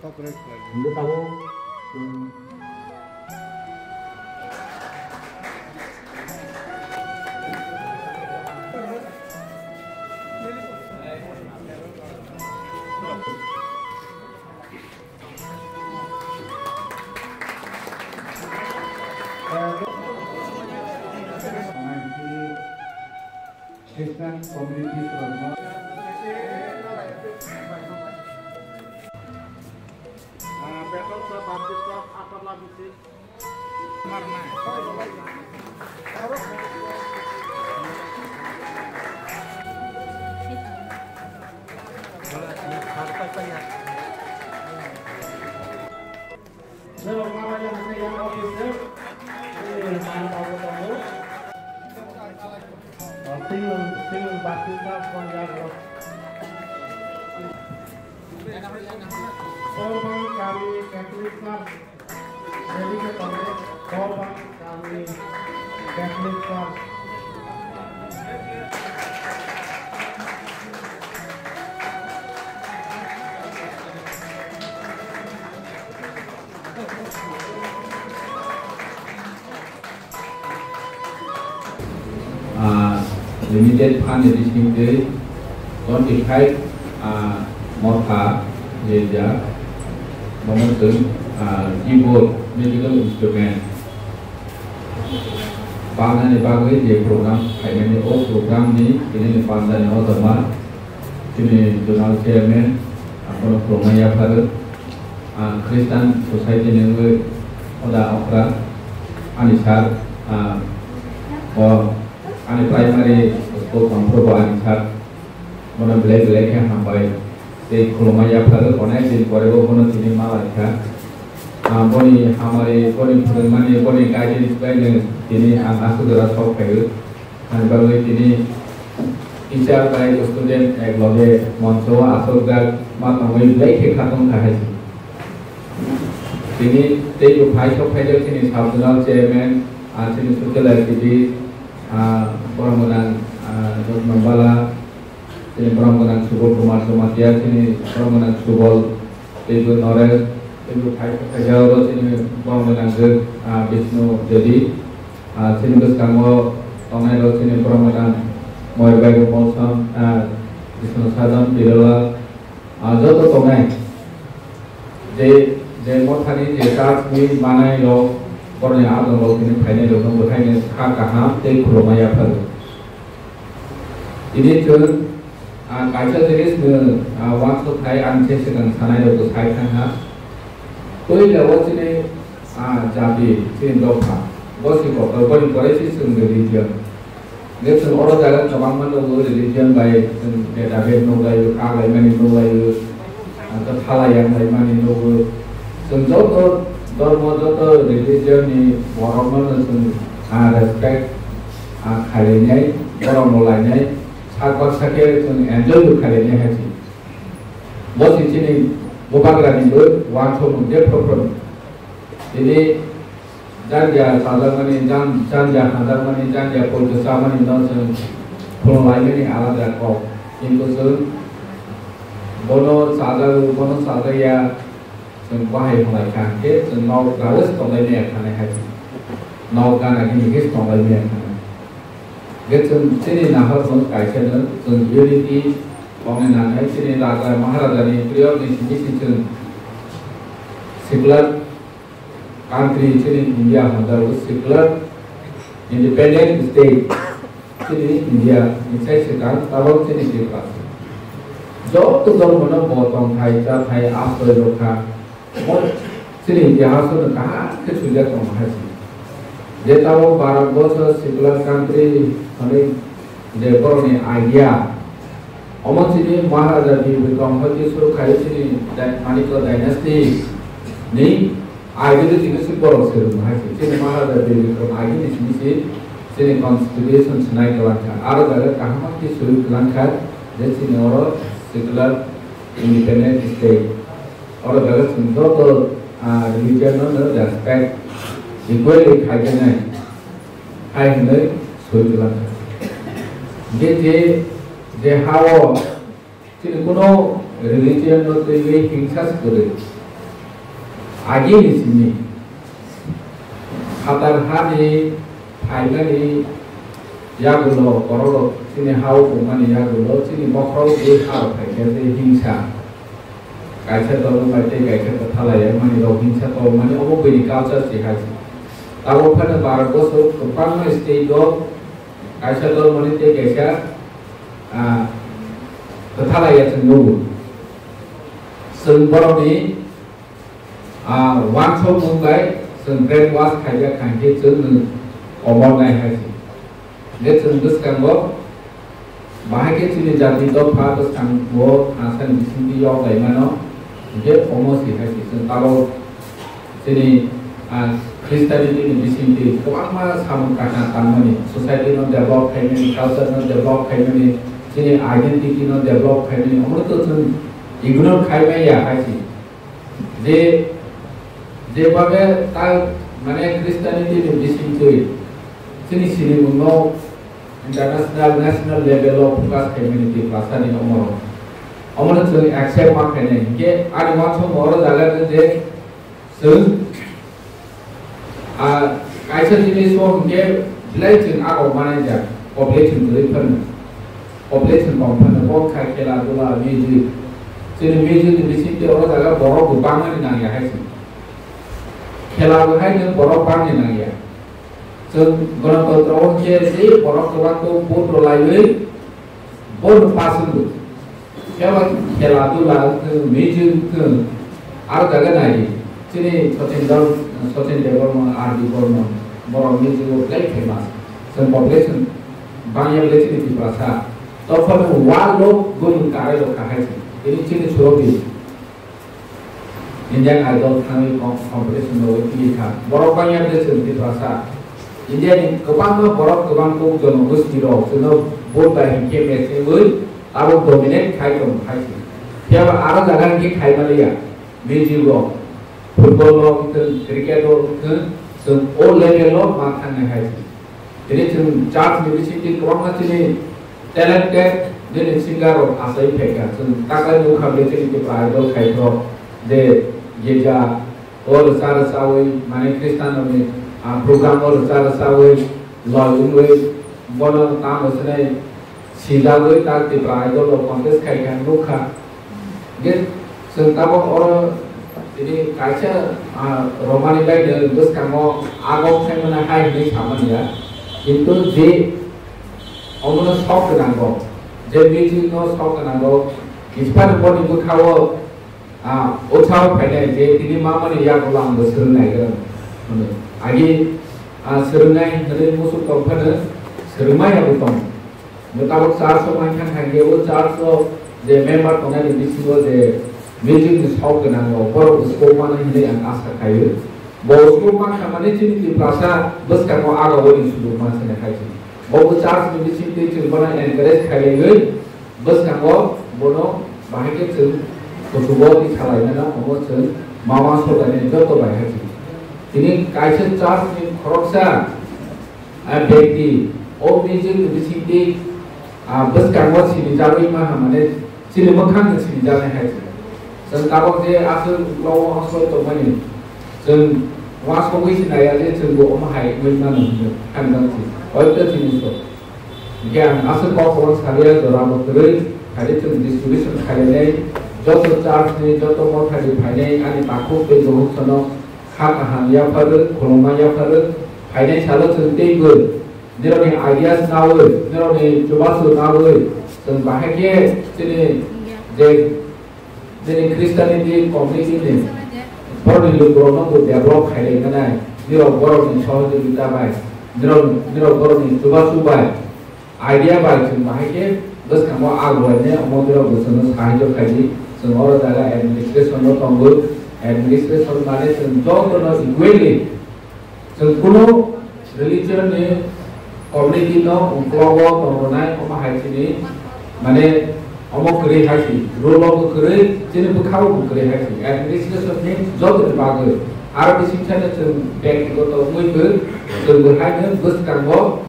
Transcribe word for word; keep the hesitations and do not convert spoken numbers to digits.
Hingke tabuk, um, Christian community rokno. Ah, Bethel Baptist Church, Atarla District. Norok ma bai yang se yang office se. Eh, man tabuk tabuk. Oh, single, single baptism pon ya bro. Sorbang kami Catholic Church. Jadi ke pon Sorbang kami Catholic Church. Ah, limited fund ni bising twi twenty five, ah, motha rijak, bono chwng, ah, keyboard, musical instrument, Panani bagwi je program khaimani, o program ni tini ni panda ni o joma chini zonal chairman, abono khulumma yapharo. Ang Christian society ni wngwi oda okra ani sir, ah, o ani primary school tongphuru bo ani sir. Bono belai belai khe hambai tei khulumma yapharo, onek din pore bo bono tini ma lai kha. Ah, boni hamari, boni phwrwngmani, boni guidance bai no tini ang aswk jora sok phaio. Ani bagwi tini teacher bai student ek loge moncho o aswk jak ma tongwi belai khe kha tong kha hai se. Tini teibo phai sok phaijak chini sub zonal chairman, ah, chini social activist, ah, borok gwnang, ah, Jotno Bala, chini borok gwnang Subol Kumar Jamatia, chini borok gwnang Subol, teibo Noresh, teibo phai phaijak oro chini borok gwnang je, ah, Bishnu Devi, ah, chini bwskango tongnai rok chini borok gwnang Moyol bai Molsom, ah, Bishnu Sajan, Birolal, ah, joto tongnai. Je, je mothani je church ni manai rok, borokni adong rok tini phainai rok no bwthaino kha kaham tei khulumma yapharo. Tini chwng, ah, kaisa jinis no, ah, uansuk khai ang se swkang sanai rok bo sai thang ha. Puila o chini, ah, jati, chini dopha, bo si kotor, boni pore si chwng religion. Hingke chwng oro jaga kwbangma nugo religion bai chwng beda bed nuglaio, kaglaimani nuglaio, ah, thalai yang laimani nugo. Chwng joto dhormo, joto religion ni borokno no chwng, ah, respect, ah, khlainai, borok no lainai, sak baksa khe chwng enjoy bo khlainai hai se. Bo se chini bubagrani bo uansukmung je phoro phoro. Tini janja chajakmani, jan-, janja hamjakmani, janja poito chamani no chwng khulumlaimani alada kok. Kintu chwng bono chajago, bono chajakya, chwng bahai phalai kha, hwnkhe chwng nok rwui se tonglaimaya khanai hai se. Nok gana hini khe se tonglaimaya khanai. Hwnkhe chwng chini nahor chwng kaisa no chwng unity tongnai nangnai, chini raja maharajani period ni simi se chwng secular country chini India hamjago, secular independent state chini India ni sai swkang, tabok chini Tripura se. Joto dhormo no bo tongthai, chathai, asroi rwkha. Mo chini itihas no kaham khe swijak tongo hai se. Je tabok Bharat borso secular country hwnwi je borokni idea, Omo chini Maharaja Bir Bikram hoi ke suru khai chini dai-, Manikya dynasty ni ideology no se borok se rwng hai se. Chini Maharaja Bir Bikram ideology ni simi se chini constitution se nai kwlang kha. Aro jaga kaham khe sui kwlang kha je chini oro secular independent state. Oro jaga chwng joto, ah, religion no no respect equally khai khenai. Hai hwnwi soi kwlang kha. Je, je, je ha-o chini kuno religion no twiwi hingsa se kwrwi, Agini simi phatar hani phaimani yagulo, borok chini ha-o tongmani yagulo, chini bokhorok bui ha-o phaikhe tei hingsa. Kaisa dolo bai tei kaisa kwthalai yakmani rok hingsa tongmani obo buini culture se hai se. Tabok phano Bharat boso kwbangma state o kaisa dormoni tei kaisa, ah, kwthalai ya chwng nugo. Chwng borokni, ah, uansukmung bai chwng brainwash khaijak kha hinkhe chwng nwng komor nai hai se. Hingkhe chwng bwskango bahai khe chini jati dopha bwskango thansani bisingtwi yok lai mano, hingkhe omo se hai se chwng tabok chini, ah, Christianity ni bisingtwi kwbangma samung kaham tangmani, society no develop khaimani, culture no develop khaimani, chini identity no develop khaimani, omo to chwng ignore khai maya hai se. Je, je babe ta, mane Christianity ni bisingtwi chini sinimung no international, national level o focus khaimani Tiprasa ni omo rok. Omo no chwng accept ma khainai. Hinkhe ani uansukmung oro jaga rw je chwng, ah, kaisa jinis o hinkhe belai chwng agok manai jak, population kwrwi phano. Population tong phano bo kha khela dula, music. Chini music ni bisingtwi oro jaga borok bo bangmani nangya hai se. Khela bo hai no borok bangni nangya. Chwng Ganatantro o khe je borok kwbang khe vote rwlaiwi vote pass wngwi. Phiya ba khela dula wngthung, music wngthung, aro jaga nai di. Chini Sachin Dal, Sachin Debbarma, R D Barman, borok music o belai famous. Chwng population bangya belai chini Tiprasa. Tophano world o gumung karai rok kahai se. Tini chini surobi. Indian Idol thangwi com-, competition rogwi twi kha. Borok bangya de chwng Tiprasa. India ni kwbangma borok kwbang kuk jonogosti rok chwngno vote bai hinkhe match wngwi abo dominate khai tongo hai se. Phiya ba aro jaga hinkhe khai maliya. Music rok, football rok wngthung, cricket rok wngthung, chwng o level o ma thangnai hai se. Tini chwng church ni bisingtwi kwbangma chini talented nini singer rok achai phaikha. Chwng takhai nukha bini chini Tipra Idol khairok je girja o rwcha rwchawi mane Christian rokni, ah, program o rwcha rwchawi loi wngwi bono tamo swnai sijagwi ta Tipra Idol rok contest khaikha nukha. Hingke chwng tabok oro tini kaisa, ah, romani bai no bwskango agok khaimani hai hinwi samani ya. Kintu je omono sok gwnango, je music no sok gwnango, kisphano boni bwkhao, ah, utsaho phainai je tini mamani yagulo ang bo swrwngnai gwnang hwnwi. Agi, ah, swrwngnai hwnwi musuk tong phano swrwngmaya bo tongo. Bo tabok church o mankha kha, hinkhe o church o je member tongnai ni bisingo je music ni sok gwnang rok, borok bo scope mano hinwi ang asa khaio. Bo scope mankha mani chini Tiprasa bwskango aga o ni sudu ma sene khai chini. Bo bo church ni bising twi chwng bono encourage khailaiwi bwskango bono bahai khe chwng kuchugo ni salai mano, omo chwng mama sodani joto bai hai chini. Tini kaisa church ni khoroksa, ah, bekti, o music ni bisingtwi, ah, bwskango sinijagwi maha, mane chini mwkhang no sinijaknai hai se. Chwng tabok je aswk uklogo aswk tongmani, chwng uansugwi se naiya je chwng bo omo hai wngwi mano hwnwi hamjak se. Hoito chini so. Hingke ang aswk kok kwbang salia jora bo kwrwi, khaidi chwng distribution khainai, joto church ni, joto motha ni phainai ani takhuk tei bukhuk sono kha kaham yapharwi, khulumma yapharwi, phainai salo chwng teibo nirokni ideas nawi, nirokni chubachu nawi, chwng bahai khe chini je, chini Christianity community ni borokni lukurokno bo develop khailai mwnai, nirok borokni sohojogita bai, nirok, nirok borokni chubachu bai, idea bai chwng bahai khe bwskango agulainai, omo borok bo chwngno sahajyo khaidi, chwng oro jaga administration no tongo, administration mane chwng jotono equally Chwng kunu religion ni community no uklogo tong rwnai, omo hai chini, mane, omo kwrwi hai si, rule o bo kwrwi, chini bwkhao bo kwrwi hai si, administration ni joto ni bagwi. Aro bising sano chwng byaktigoto wngwi bo, chwng bo hai no bwskango